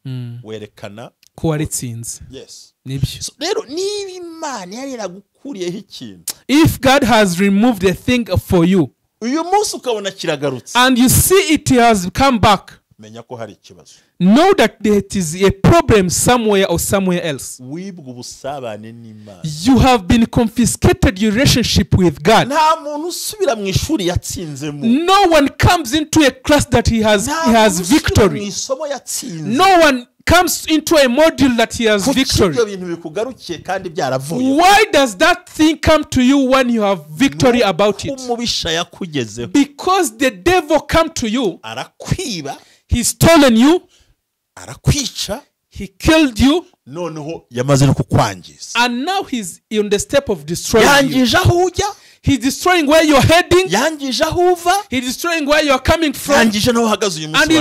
[SPEAKER 1] Werekana
[SPEAKER 2] ko waritsinze.
[SPEAKER 1] Yes.
[SPEAKER 2] Nibyo.
[SPEAKER 1] So, rero niba Imana yari yaragukuriyeho ikintu.
[SPEAKER 2] If God has removed a thing for you.
[SPEAKER 1] Uyu munsi ukabona kiragarutse.
[SPEAKER 2] And you see it has come back.
[SPEAKER 1] Menya ko hari ikibazo.
[SPEAKER 2] Know that there is a problem somewhere or somewhere else.
[SPEAKER 1] Wibwe ubusabane n'Imana.
[SPEAKER 2] You have been confiscated your relationship with God.
[SPEAKER 1] Nta muntu usubira mu ishuri yatsinzemo.
[SPEAKER 2] No one comes into a class that he has victory.
[SPEAKER 1] Mu isomo yatsinze.
[SPEAKER 2] No one comes into a module that he has victory. Why does that thing come to you when you have victory about it? Because the devil come to you. He stolen you. He killed you. And now he's in the step of destroying you. He's destroying where you're heading. He's destroying where you're coming from. And he's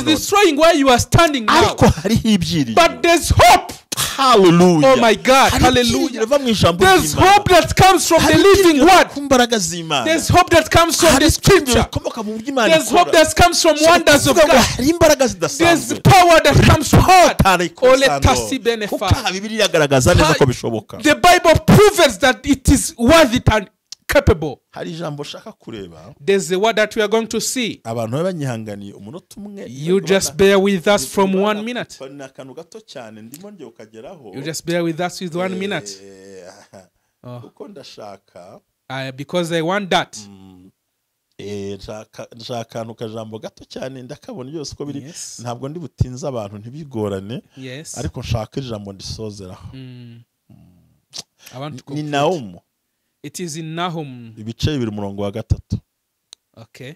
[SPEAKER 2] destroying where you are standing now. But there's hope.
[SPEAKER 1] Hallelujah.
[SPEAKER 2] Oh my God. Hallelujah. There's hope that comes from the living word. There's hope that comes from the scripture. There's hope that comes from wonders of God. There's power that comes from God. The Bible proves that it is worth it and capable.
[SPEAKER 1] Hari ijambo nshaka kureba.
[SPEAKER 2] There's a word that we are going to see.
[SPEAKER 1] Abantu babe banyihanganiye umunota umwe.
[SPEAKER 2] You just bear with us from 1 minute.
[SPEAKER 1] Ni akantu gato cyane ndimo ngiye ukageraho.
[SPEAKER 2] You just bear with us with 1 minute.
[SPEAKER 1] Kuko ndashaka.
[SPEAKER 2] Because I want that.
[SPEAKER 1] Nshaka akantu kajambo gato cyane ndakabona byose uko biri. Ntabwo ndi butinze abantu ntibigorane. Ariko nshaka ijambo ndisozeraho. Ni Nahum.
[SPEAKER 2] It is in Nahum.
[SPEAKER 1] Ibice bibiri umurongo wa 3.
[SPEAKER 2] Okay.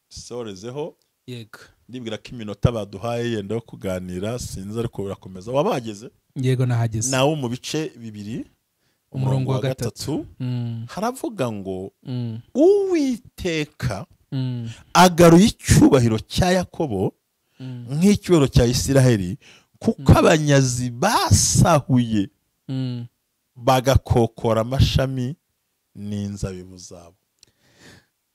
[SPEAKER 1] Sorezeho.
[SPEAKER 2] Yego.
[SPEAKER 1] Ndibwira ko iminota baduhaye yenda yo kuganira sinzi ariko birakomeza. Wabageze?
[SPEAKER 2] Yego nahageze.
[SPEAKER 1] Nahum mu bice bibiri
[SPEAKER 2] umurongo wa 3.
[SPEAKER 1] Haravuga ngo Uwiteka agaruye icyubahiro cya Yakobo nk'icyubahiro cya Isiraheli, kuko abanyazi basahuye bagakokora amashami n'inzabibu zabo.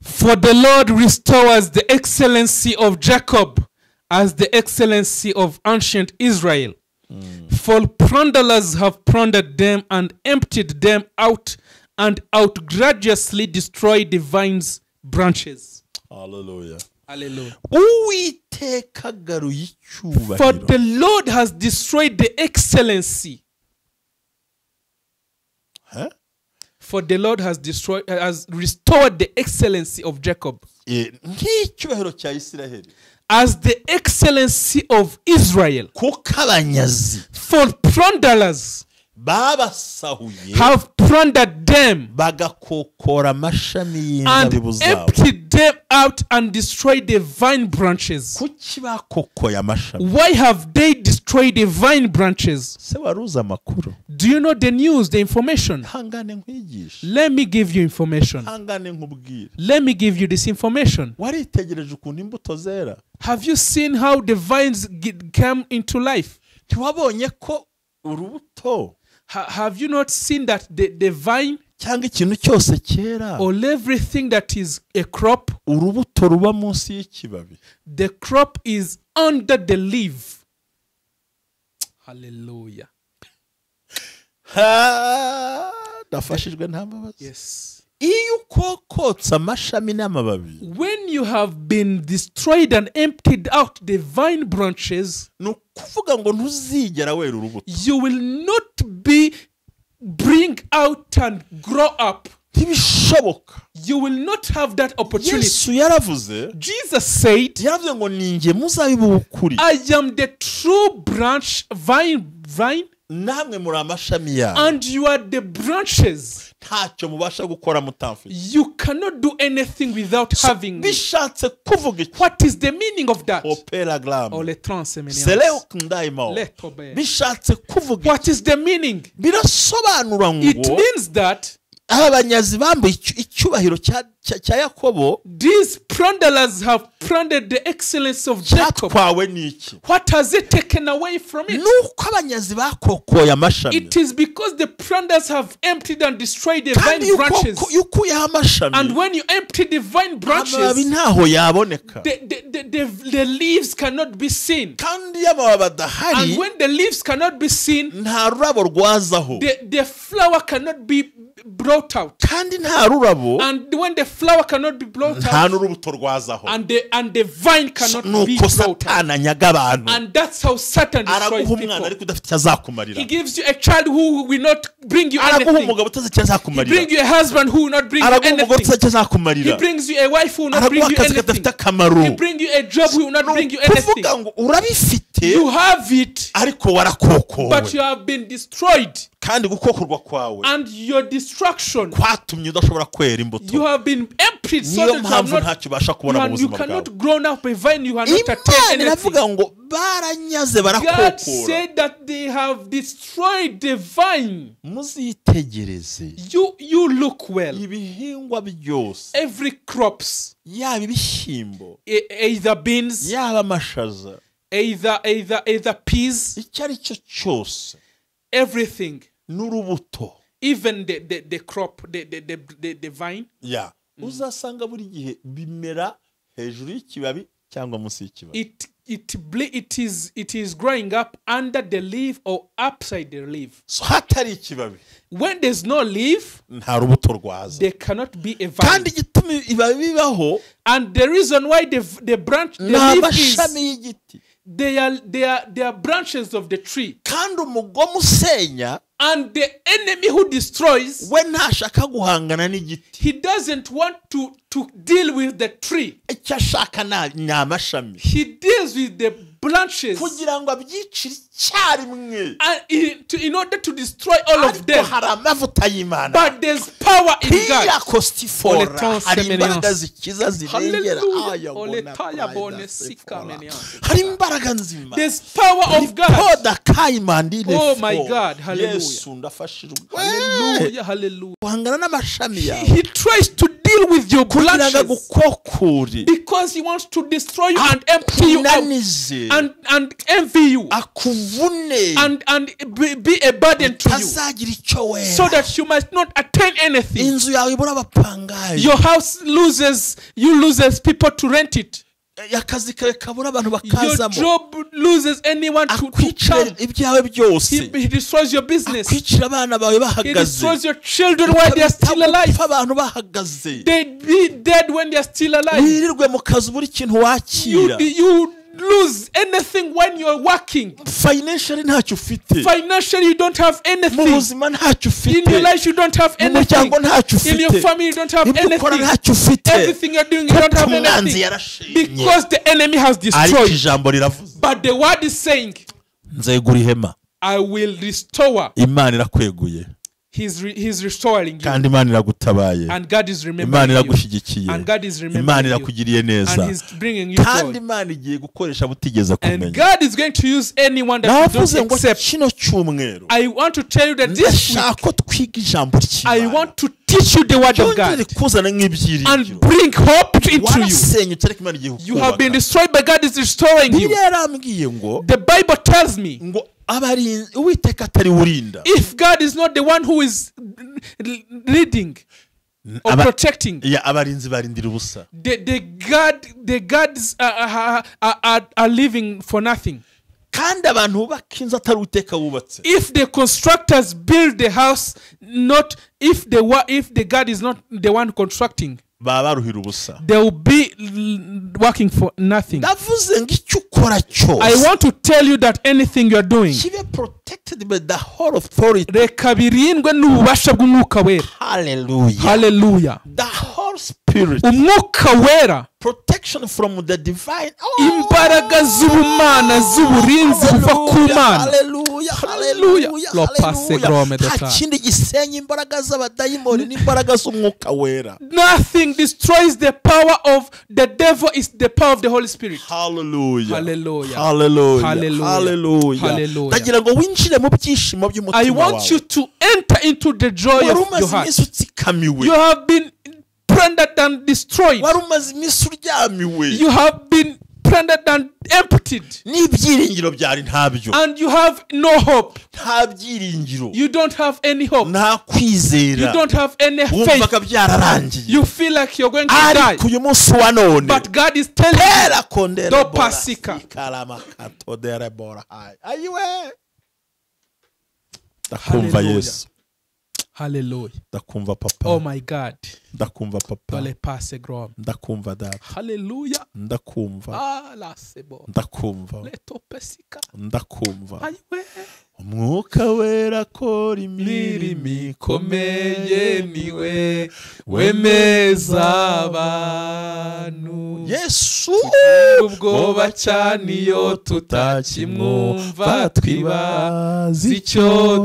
[SPEAKER 2] For the Lord restores the excellency of Jacob as the excellency of ancient Israel. For plunderers have plundered them and emptied them out and outrageously destroyed the vine's branches.
[SPEAKER 1] Hallelujah.
[SPEAKER 2] Hallelujah.
[SPEAKER 1] Uwiteka agaruye icyubahiro.
[SPEAKER 2] For the Lord has destroyed the excellency.
[SPEAKER 1] Huh?
[SPEAKER 2] For the Lord has restored the excellency of Jacob.
[SPEAKER 1] Nk'icyubahiro cya Isiraheli.
[SPEAKER 2] As the excellency of Israel.
[SPEAKER 1] Kuko abanyazi.
[SPEAKER 2] For plunderers
[SPEAKER 1] babasahuye
[SPEAKER 2] have plundered them
[SPEAKER 1] bagakokora amashami y'inzabibu zabo
[SPEAKER 2] and emptied them out and destroyed the vine branches.
[SPEAKER 1] Kuki bakokoye amashami?
[SPEAKER 2] Why have they destroyed the vine branches?
[SPEAKER 1] Se waruza amakuru?
[SPEAKER 2] Do you know the news, the information?
[SPEAKER 1] Hangane nkwigishe.
[SPEAKER 2] Let me give you information.
[SPEAKER 1] Hangane nkubwire.
[SPEAKER 2] Let me give you this information.
[SPEAKER 1] Waritegereje ukuntu imbuto zera?
[SPEAKER 2] Have you seen how the vines came into life?
[SPEAKER 1] Ntiwabonye ko urubuto?
[SPEAKER 2] Have you not seen that the vine
[SPEAKER 1] cyangwa ikintu cyose cyera
[SPEAKER 2] or everything that is a crop,
[SPEAKER 1] urubuto ruba munsi y'ikibabi?
[SPEAKER 2] The crop is under the leaf. Hallelujah.
[SPEAKER 1] Ndafashijwe nta mbabazi.
[SPEAKER 2] Yes.
[SPEAKER 1] Iyo ukokotse amashami n'amababi,
[SPEAKER 2] when you have been destroyed and emptied out the vine branches,
[SPEAKER 1] ni ukuvuga ngo ntuzigera wera urubuto.
[SPEAKER 2] You will not be bring out and grow up.
[SPEAKER 1] Ntibishoboka.
[SPEAKER 2] You will not have that opportunity.
[SPEAKER 1] Yesu yaravuze,
[SPEAKER 2] Jesus said,
[SPEAKER 1] yaravuze ngo ninjye muzabibu w'ukuri.
[SPEAKER 2] I am the true branch vine.
[SPEAKER 1] Namwe muri amashami yayo.
[SPEAKER 2] And you are the branches.
[SPEAKER 1] Ntacyo mubasha gukora mutamfite.
[SPEAKER 2] You cannot do anything without having me.
[SPEAKER 1] Bishatse kuvuga iki?
[SPEAKER 2] What is the meaning of that?
[SPEAKER 1] Operagram. Bishatse kuvuga iki?
[SPEAKER 2] What is the meaning?
[SPEAKER 1] Birasobanura ngo
[SPEAKER 2] it means that
[SPEAKER 1] abanyazi bambaye icyubahiro cya Yakobo,
[SPEAKER 2] these plunderers have plundered the excellence of Jacob.
[SPEAKER 1] Cyatwawe n'iki?
[SPEAKER 2] What has it taken away from it?
[SPEAKER 1] Nuko abanyazi bakokoye amashami.
[SPEAKER 2] It is because the plunderers have emptied and destroyed the vine branches.
[SPEAKER 1] Kandi ukuyeho amashami,
[SPEAKER 2] and when you empty the vine branches,
[SPEAKER 1] amababi ntaho yaboneka.
[SPEAKER 2] The leaves cannot be seen.
[SPEAKER 1] Kandi iyo amababi adahari,
[SPEAKER 2] and when the leaves cannot be seen,
[SPEAKER 1] nta rurabo rwazaho.
[SPEAKER 2] The flower cannot be brought out.
[SPEAKER 1] Kandi nta rurabo,
[SPEAKER 2] and when the flower cannot be brought out,
[SPEAKER 1] nta n'urubuto rwazaho.
[SPEAKER 2] And the vine cannot be brought out. And that's how Satan destroys people. He gives you a child who will not bring you anything. He brings you a husband who will not bring you anything. He brings you a wife who will not bring you anything. He brings you a job who will not bring you anything. You have it, but you have been destroyed.
[SPEAKER 1] Kandi gukokorwa kwawe,
[SPEAKER 2] and your destruction,
[SPEAKER 1] kwatumye udashobora kwera imbuto.
[SPEAKER 2] You have been emptied so that you have not,
[SPEAKER 1] ntacyo ubasha kubona mu
[SPEAKER 2] you
[SPEAKER 1] buzima bwawe.
[SPEAKER 2] cannot grow up a vine, you have not attained
[SPEAKER 1] Imana
[SPEAKER 2] anything.
[SPEAKER 1] iravuga ngo baranyaze barakokora.
[SPEAKER 2] God said that they have destroyed the vine.
[SPEAKER 1] Muzitegereze.
[SPEAKER 2] You look well.
[SPEAKER 1] Ibihingwa byose,
[SPEAKER 2] every crops,
[SPEAKER 1] yaba ibishyimbo,
[SPEAKER 2] either beans,
[SPEAKER 1] yaba amashaza,
[SPEAKER 2] either peas,
[SPEAKER 1] icyo ari cyo cyose,
[SPEAKER 2] everything,
[SPEAKER 1] n'urubuto,
[SPEAKER 2] even the crop, the vine,
[SPEAKER 1] yeah, uzasanga buri gihe bimera hejuru y'ikibabi cyangwa munsi y'ikibabi.
[SPEAKER 2] It it is growing up under the leaf or upside the leaf.
[SPEAKER 1] So hatari ikibabi,
[SPEAKER 2] When there's no leaf,
[SPEAKER 1] nta rubuto rwaza.
[SPEAKER 2] there cannot be a vine.
[SPEAKER 1] Kandi igituma ibibabi bibaho
[SPEAKER 2] And the reason why the branch, the
[SPEAKER 1] ni
[SPEAKER 2] leaf
[SPEAKER 1] amashami
[SPEAKER 2] is,
[SPEAKER 1] y'igiti.
[SPEAKER 2] they are branches of the tree.
[SPEAKER 1] Kandi umugome usenya,
[SPEAKER 2] And the enemy who destroys,
[SPEAKER 1] we ntashaka guhangana n'igiti.
[SPEAKER 2] he doesn't want to deal with the tree.
[SPEAKER 1] Icyo ashaka ni amashami.
[SPEAKER 2] He deals with the branches.
[SPEAKER 1] Kugira ngo abyicire icyarimwe.
[SPEAKER 2] And in order to destroy all of
[SPEAKER 1] Ariko
[SPEAKER 2] them.
[SPEAKER 1] hari amavuta y'Imana.
[SPEAKER 2] But there's power in God.
[SPEAKER 1] Pia kostifora. Hari imbaraga zikiza zirengera.
[SPEAKER 2] Hallelujah.
[SPEAKER 1] Hari imbaraga nzima.
[SPEAKER 2] There's power of God.
[SPEAKER 1] Poda kaimandine.
[SPEAKER 2] Oh my God. Hallelujah.
[SPEAKER 1] Yesu ndafashijwe.
[SPEAKER 2] Hallelujah. Hallelujah.
[SPEAKER 1] Guhangana n'amashami yawe.
[SPEAKER 2] He tries to deal with your
[SPEAKER 1] Kugira ngo
[SPEAKER 2] branches.
[SPEAKER 1] agukokore.
[SPEAKER 2] Because he wants to destroy you and empty you out. And envy you.
[SPEAKER 1] Akuvune.
[SPEAKER 2] And be a burden to you.
[SPEAKER 1] Utazagira icyo wera.
[SPEAKER 2] So that you must not attain anything.
[SPEAKER 1] Inzu yawe ibura abapangayi.
[SPEAKER 2] Your house loses, you loses people to rent it.
[SPEAKER 1] Akazi kawe kabura abantu
[SPEAKER 2] Your
[SPEAKER 1] bakazamo.
[SPEAKER 2] job loses anyone to
[SPEAKER 1] Akwicira
[SPEAKER 2] come.
[SPEAKER 1] ibyawe byose.
[SPEAKER 2] He destroys your business.
[SPEAKER 1] Akwicira abana bawe
[SPEAKER 2] He
[SPEAKER 1] bahagaze.
[SPEAKER 2] destroys your children while they are still alive.
[SPEAKER 1] Utagupfa abantu bahagaze.
[SPEAKER 2] They be dead when they are still alive.
[SPEAKER 1] Wirirwe mu kazi ubura ikintu wakira.
[SPEAKER 2] You lose anything when you're working.
[SPEAKER 1] Financially ntacyo ufite.
[SPEAKER 2] Financially you don't have anything.
[SPEAKER 1] Mu buzima ntacyo ufite.
[SPEAKER 2] In your life you don't have
[SPEAKER 1] Mu
[SPEAKER 2] anything.
[SPEAKER 1] muryango ntacyo ufite.
[SPEAKER 2] In your family you don't have
[SPEAKER 1] Ibyo ukora
[SPEAKER 2] anything.
[SPEAKER 1] ntacyo ufite.
[SPEAKER 2] Everything you're doing you don't have
[SPEAKER 1] Umwanzi
[SPEAKER 2] anything.
[SPEAKER 1] yarashenye.
[SPEAKER 2] Because the enemy has
[SPEAKER 1] Ariko
[SPEAKER 2] destroyed.
[SPEAKER 1] ijambo riravuze.
[SPEAKER 2] But the word is saying,
[SPEAKER 1] Nzegura ihema.
[SPEAKER 2] I will restore.
[SPEAKER 1] Imana irakweguye.
[SPEAKER 2] He's restoring you.
[SPEAKER 1] Kandi Imana iragutabaye.
[SPEAKER 2] And God is
[SPEAKER 1] Imana
[SPEAKER 2] remembering you.
[SPEAKER 1] iragushyigikiye.
[SPEAKER 2] And God is
[SPEAKER 1] Imana
[SPEAKER 2] remembering you.
[SPEAKER 1] irakugiriye neza.
[SPEAKER 2] And he's bringing you
[SPEAKER 1] Kandi
[SPEAKER 2] joy.
[SPEAKER 1] Imana igiye gukoresha butigeze
[SPEAKER 2] And
[SPEAKER 1] kumenya.
[SPEAKER 2] God is going to use anyone that you
[SPEAKER 1] Navuze
[SPEAKER 2] don't
[SPEAKER 1] ngo
[SPEAKER 2] accept.
[SPEAKER 1] kino cyumweru
[SPEAKER 2] I want to tell you that this week,
[SPEAKER 1] ndashaka ko twiga ijambo
[SPEAKER 2] I
[SPEAKER 1] ry'Imana.
[SPEAKER 2] want to teach you the word of
[SPEAKER 1] Ryongere
[SPEAKER 2] God
[SPEAKER 1] kuzana nk'ibyiringiro.
[SPEAKER 2] and bring hope into you.
[SPEAKER 1] Warasenyutse ariko Imana igiye
[SPEAKER 2] You have been
[SPEAKER 1] kukubaka.
[SPEAKER 2] destroyed, but God is restoring you.
[SPEAKER 1] Bibiliya yarambwiye ngo
[SPEAKER 2] The Bible tells me,
[SPEAKER 1] ngo Uwiteka atari urinda.
[SPEAKER 2] if God is not the one who is leading or protecting,
[SPEAKER 1] Abarinzi barindira ubusa.
[SPEAKER 2] The guards are living for nothing.
[SPEAKER 1] Kandi abantu bubaka inzu atari Uwiteka wubatse.
[SPEAKER 2] If the constructors build the house, not if the God is not the one constructing,
[SPEAKER 1] baba baruhira ubusa.
[SPEAKER 2] they will be working for nothing.
[SPEAKER 1] Ndavuze ngo icyo ukora cyose,
[SPEAKER 2] I want to tell you that anything you are doing,
[SPEAKER 1] kibe protected by the whole authority.
[SPEAKER 2] reka birindwe n'ububasha bw'umwuka wera.
[SPEAKER 1] Hallelujah.
[SPEAKER 2] Hallelujah.
[SPEAKER 1] The whole spirit.
[SPEAKER 2] Umwuka wera.
[SPEAKER 1] Protection from the divine.
[SPEAKER 2] Imbaraga z'ubumana z'uburinzi buva ku Mana.
[SPEAKER 1] Hallelujah.
[SPEAKER 2] Hallelujah.
[SPEAKER 1] Hallelujah. Nta kindi gisenya imbaraga z'abadayimoni n'imbaraga z'umwuka wera.
[SPEAKER 2] Nothing destroys the power of the devil is the power of the Holy Spirit.
[SPEAKER 1] Hallelujah.
[SPEAKER 2] Hallelujah.
[SPEAKER 1] Hallelujah.
[SPEAKER 2] Hallelujah.
[SPEAKER 1] Hallelujah. Ndagira ngo winjire mu byishimo by'umutima
[SPEAKER 2] I
[SPEAKER 1] wawe.
[SPEAKER 2] want you to enter into the joy of your heart. You have been plundered and destroyed.
[SPEAKER 1] Wari umaze iminsi uryamiwe.
[SPEAKER 2] You have been plundered and emptied.
[SPEAKER 1] N'ibyiringiro byari ntabyo.
[SPEAKER 2] And you have no hope.
[SPEAKER 1] Nta byiringiro.
[SPEAKER 2] You don't have any hope.
[SPEAKER 1] Nta kwizera.
[SPEAKER 2] You don't have any faith.
[SPEAKER 1] Wumvaga byararangiye.
[SPEAKER 2] You feel like you're going to die.
[SPEAKER 1] Ariko uyu munsi wa none.
[SPEAKER 2] But God is telling you. Do pasika.
[SPEAKER 1] Ndakumva Yesu.
[SPEAKER 2] Hallelujah.
[SPEAKER 1] Ndakumva papa.
[SPEAKER 2] Oh my God.
[SPEAKER 1] Ndakumva papa.
[SPEAKER 2] Dole passe grom.
[SPEAKER 1] Ndakumva data.
[SPEAKER 2] Hallelujah.
[SPEAKER 1] Ndakumva.
[SPEAKER 2] Ah la sebo.
[SPEAKER 1] Ndakumva.
[SPEAKER 2] Leto pesika.
[SPEAKER 1] Ndakumva.
[SPEAKER 2] Ayiwe.
[SPEAKER 1] Umwuka wera akora imirimo
[SPEAKER 2] ikomeye niwe wemeza abantu.
[SPEAKER 1] Yesu
[SPEAKER 2] ubwoba cyane iyo tutakimwumva twibaza icyo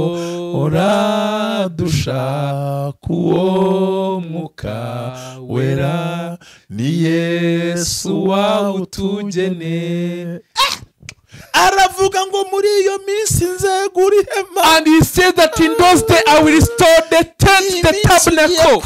[SPEAKER 2] twakora dushaka uwo mwuka wera ni Yesu wawutugeneye.
[SPEAKER 1] Aravuga ngo muri iyo minsi nzegura ihema.
[SPEAKER 2] And he said that in those days I will restore the tent, the tabernacle.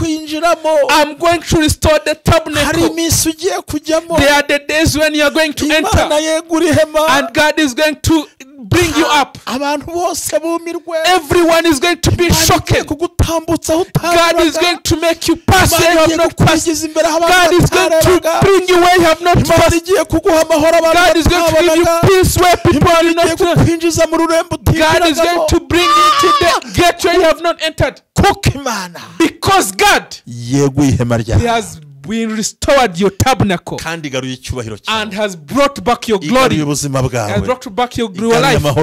[SPEAKER 2] I'm going to restore the tabernacle.
[SPEAKER 1] Hari iminsi ugiye kujyamo.
[SPEAKER 2] There are the days when you are going to enter.
[SPEAKER 1] Imana yegura ihema.
[SPEAKER 2] And God is going to bring you up.
[SPEAKER 1] Abantu bose bumirwe.
[SPEAKER 2] Everyone is going to be shocked.
[SPEAKER 1] Kugutambutsa
[SPEAKER 2] God is going to make you pass where you have not passed. God is going to bring you where where you have not
[SPEAKER 1] Imana
[SPEAKER 2] trusted.
[SPEAKER 1] igiye kuguha amahoro abantu
[SPEAKER 2] God is going to give you
[SPEAKER 1] batabonaga.
[SPEAKER 2] peace where people are
[SPEAKER 1] Imana igiye
[SPEAKER 2] not.
[SPEAKER 1] kukwinjiza mu rurembo
[SPEAKER 2] God is going
[SPEAKER 1] utinjiragamo.
[SPEAKER 2] to bring you to the gate where you have not entered.
[SPEAKER 1] Kuko Imana
[SPEAKER 2] Because God,
[SPEAKER 1] yeguye ihema
[SPEAKER 2] He
[SPEAKER 1] ryawe
[SPEAKER 2] has been restored your tabernacle
[SPEAKER 1] kandi igaruye icyubahiro cyawe,
[SPEAKER 2] and has brought back your
[SPEAKER 1] igaruye
[SPEAKER 2] glory,
[SPEAKER 1] ubuzima
[SPEAKER 2] has
[SPEAKER 1] bwawe,
[SPEAKER 2] brought back your
[SPEAKER 1] igaruye
[SPEAKER 2] life.
[SPEAKER 1] amahoro.